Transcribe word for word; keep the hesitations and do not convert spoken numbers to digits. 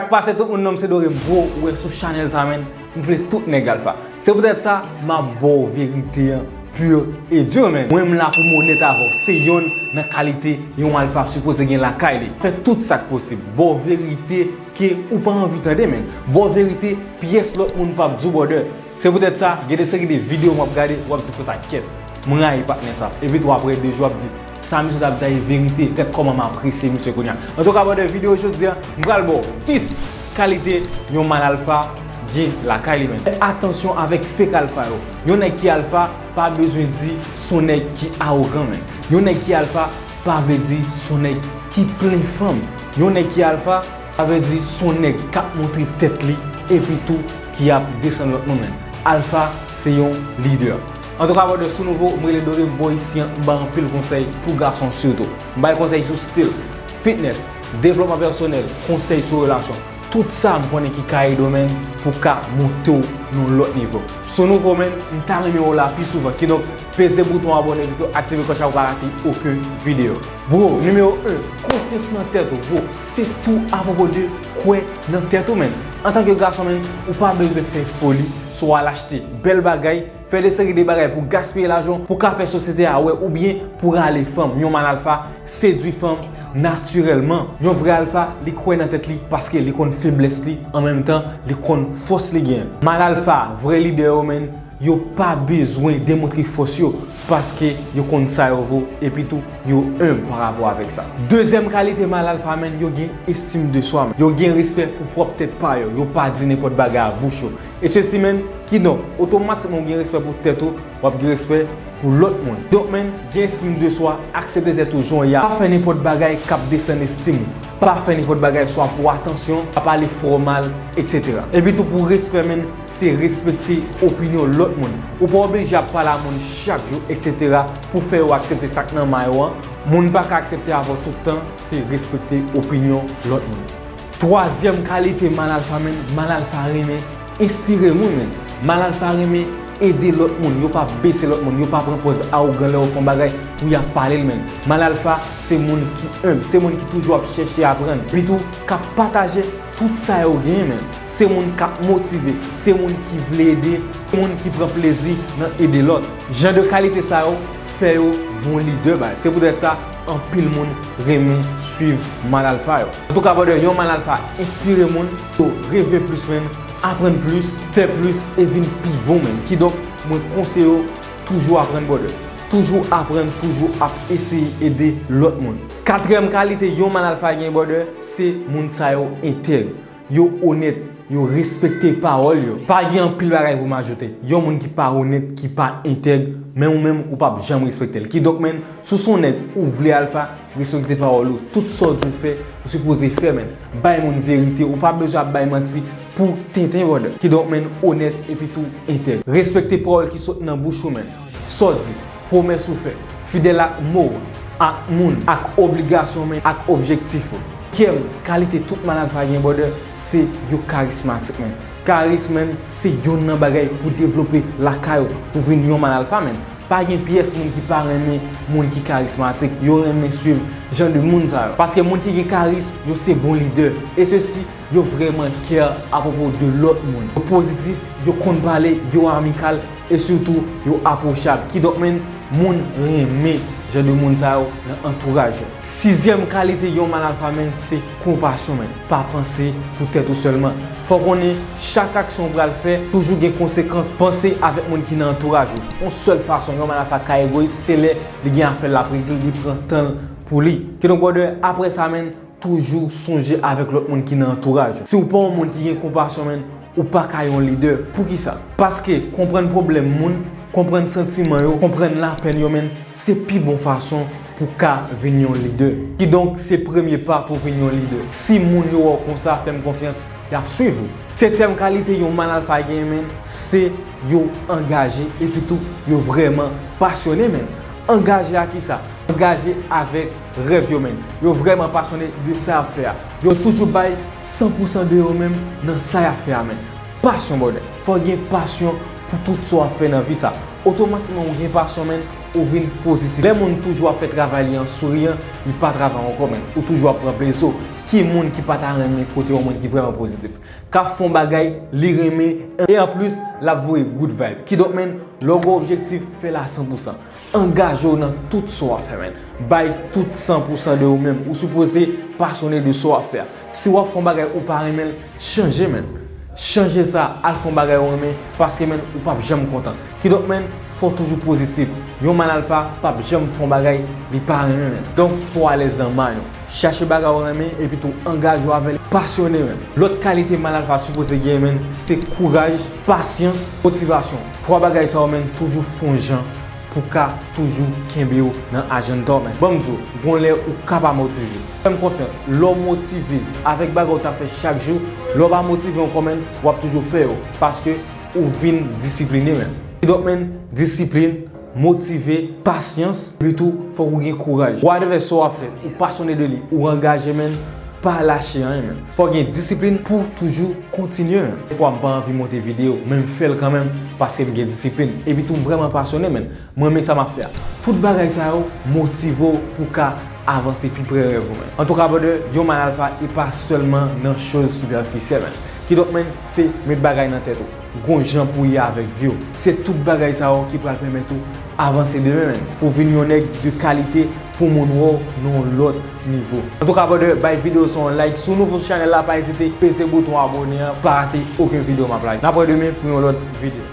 Sak pase tout moun, non m se Dorem, bro, ou wè sou chanèl sa, menn, m vle tout nèg alfa. Se poutèt sa, m ap ba w verite an pur et dur, menn. Mwen, m la pou m onèt avè w. Se yonn nan kalite yon alfa sipoze gen lakay li. Fè tout sa k posib. Ba w verite ke ou pa anvi tande, menn. Ba w verite pyès lòt moun p ap di w, brother. Se poutèt sa, gen de seri de videyo m ap gade, w ap di konsa, kyèt, m rayi patnè sa. Epi tou apre de jou, w ap di, sa misye t ap di a e verite, gad kòman m apresye misye kounye a. Antouka, brother, videyo jodi a, m pral ba w dis kalite yon mal alfa gen lakay li, menn. Fè atansyon avèk fake alfa yo. Yon nèg ki alfa pa bezwen di s on nèg ki awogan, menn. Yon nèg ki alfa pa vle di s on nèg ki plen fanm. Yon nèg ki alfa, sa vle di s on nèg k ap montre tèt li epi tou ki ap desann lòt moun, menn. Alfa se yon lidè. Antouka, brother, si w nouvo, m rele Dorem, bò isi an, m bay anpil konsèy pou gason sitou. M bay konsèy sou stil, fitness, devlopman pèsonèl, konsèy sou relasyon. Tout sa m konnen ki ka ede w, menn, pou w ka monte w nan yon lòt nivo. Si w nouvo, menn, m ta renmen wè w la pi souvan. Kidonk, peze bouton abòne epi tou aktive klòch la pou w pa rate okenn videyo. Bro, nimewo en, konfyans nan tèt ou, bro. Se tou apwopo de kwè nan tèt ou, menn. Antanke gason, menn, ou pa bezwen fè foli, swa al achte bèl bagay, fè de seri de bagay pou gaspiye lajan w, pou ka fè sosyete a wè, oubyen pou rale fanm. Yon mal alfa sedwi fanm natirèlman. Yon vrè alfa, li kwè nan tèt li paske li konn feblès li, an menm tan, li konn fòs li genyen. Mal alfa, vrè lidè yo, menn, yo pa bezwen demontre fòs yo, paske yo konn sa yo vo, epi tou, yo enb pa rapò avèk sa. Dezyèm kalite mal alfa, menn, yo gen estim de swa, menn. Yo gen respè pou pwòp tèt pa yo, yo pa di nenpòt bagay a bouch yo. E sesi, menn, kidonk, otomatikman ou gen respè pou tèt ou, w ap gen respè pou lòt moun. Donk, menn, gen estim de swa, aksepte tèt ou jan w ye a. Pa fè nenpòt bagay k ap desann estim ou. Pa fè nenpòt bagay swa pou atansyon, pa pale fò w mal, etsetera. Epi tou pou respè, menn, se respekte opinyon lòt moun. Ou pa oblije ap pale a moun chak jou, etsetera, pou fè yo aksepte sa k nan may ou an. Moun pa ka aksepte avè w tout tan, se respekte opinyon lòt moun. Twazyèm kalite mal alfa, menn, mal alfa renmen enspire moun, menn. Mal alfa renmen ede lòt moun, yo pa bese lòt moun, yo pa pran pòz awogan lè yo fè yon bagay pou y ap pale l, menn. Mal alfa se moun ki enb, se moun ki toujou ap chèche aprann, epi tou k ap pataje tout sa yo genyen, menn. Se moun k ap motive, se moun ki vle ede, se moun ki pran plezi nan ede lòt. Jan de kalite sa yo fè yo bon lidè, bay. Se poutèt sa, anpil moun renmen swiv mal alfa yo. Antouka, brother, yon mal alfa enspire moun, yo reve plis, menn, aprann plis, fè plis e vin pi bon, menn. Kidonk, mwen konseye w toujou aprann, brother. Toujou aprann, toujou ap eseye ede lòt moun. Katriyèm kalite yon mal alfa gen, brother, se moun sa yo entèg. Yo onèt, yo respekte pawòl yo. Pa gen anpil bagay pou m ajoute. Yon moun ki pa onèt, ki pa entèg, men ou menm, ou p ap janm respekte l. Kidonk, menn, si w se yon nèg ou vle alfa, respekte pawòl ou. Tout sa w di w fè, ou sipoze fè, menn. Bay moun verite, ou pa bezwen ap bay manti pou tenten, brother. Kidonk, menn, onèt epi tou entèg. Respekte pawòl ki sot nan bouch ou, menn. Sa w di, pwomès ou fè, fidèl ak mo w, ak moun, ak obligasyon, menn, ak objektif ou. Senkyèm kalite tout mal alfa gen, brother, se yo karismatik, menn. Karism, menn, se yonn nan bagay pou devlope lakay ou, pou vin yon mal alfa, menn. Pa gen pyès moun ki pa renmen moun ki karismatik, yo renmen swiv jan de moun sa yo. Paske moun ki gen karism, yo se bon lidè. E sesi, yo vrèman care apwopo de lòt moun. Yo pozitif, yo konn pale, yo amikal, e sitou, yo apwochab. Kidonk, menn, moun renmen jan de moun sa yo nan antouraj yo. Sizyèm kalite yon mal alfa, menn, se konpasyon, menn. Pa panse pou tèt ou sèlman. Fò w konnen, chak aksyon w pral fè, toujou gen konsekans. Panse avèk moun ki nan antouraj ou. Yon sèl fason yon mal alfa ka egoyis, se lè li gen afè l ap regle, li pran tan l pou li. Kidonk, brother, apre sa, menn, toujou sonje avèk lòt moun ki nan antouraj ou. Si w pa yon moun ki gen konpasyon, menn, ou pa ka yon lidè. Poukisa? Paske konprann pwoblèm moun, konprann santiman yo, konprann lapèn yo, menn, se pi bon fason pou w ka vin yon lidè. Kidonk, se premye pa pou w vin yon lidè. Si moun yo wè w konsa, fè m konfyans, y ap swiv ou. Setyèm kalite yon mal alfa genyen, menn, se yo angaje, epi tou, yo vrèman pasyone, menn. Angaje a kisa? Angaje avèk rèv yo, menn. Yo vrèman pasyone de sa y ap fè a. Yo toujou bay san pou san de yo menm nan sa y ap fè a, menn. Pasyon, brother. Fò w gen pasyon pou tout sa w ap fè nan vi sa. Otomatikman, ou gen pasyon, menn, ou vin pozitif. Lè moun toujou ap fè travay li an souriyan, li pa travay ankò, menn. Ou toujou ap pran plezi w. Ki moun ki pa ta renmen kote yon moun ki vrèman pozitif, k ap fè yon bagay li renmen, e anplis, l ap voye good vibe? Kidonk, menn, lè w gen objektif, fè l a san pou san. Angaje w nan tout sa w ap fè, menn. Bay tout san pou san de ou menm. Ou sipoze pasyone de sa w ap fè a. Si w ap fè yon bagay ou pa renmen l, chanje, menn. Chanje sa, al fè yon bagay ou renmen, paske, menn, ou p ap janm kontan. Kidonk, menn, fò w toujou pozitif. Yon mal alfa p ap janm fè yon bagay li pa renmen, menn. Donk, fò w alèz nan may ou. Chache bagay ou renmen, epi tou angaje w avè l, pasyone, menn. Lòt kalite mal alfa sipoze gen, menn, se kouraj, pasyans, motivasyon. Twa bagay sa yo, menn, toujou fè yon jan pou w ka toujou kenbe yo nan ajannda w, menn. Ban m di w, gon lè ou ka pa motive. Fè m konfyans, lè w motive avèk bagay ou t ap fè chak jou, lè w pa motive ankò, menn, w ap toujou fè yo, paske ou vin disipline, menn. Kidonk, menn, disiplin, motive, pasyans, epi tou, fòk ou gen kouraj. Whatever sa w ap fè, ou pasyone de li, ou angaje, menn, pa lache anyen, menn. Fò w gen disiplin pou w toujou kontinye, menn. Defwa m pa anvi monte videyo, men m fè l kanmenm paske m gen disiplin. Epi tou, m vrèman pasyone, menn. M renmen sa m ap fè a. Tout bagay sa yo motive w pou w ka avanse pi pre rèv ou, menn. Antouka, brother, yon mal alfa e pa sèlman nan choz sipèfisyèl, menn. Kidonk, menn, se met bagay nan tèt ou. Gon jan pou w ye avèk vi w. Se tout bagay sa yo ki pral pèmèt ou avanse demen, menn. Pou w vin yon nèg de kalite, pou moun wè w nan yon lòt nivo. Antouka, brother, bay videyo sa yon like. Si w nouvo sou chanèl la, pa ezite peze bouton abòne an, pa rate okenn videyo m ap lage. N ap wè demen pou yon lòt videyo.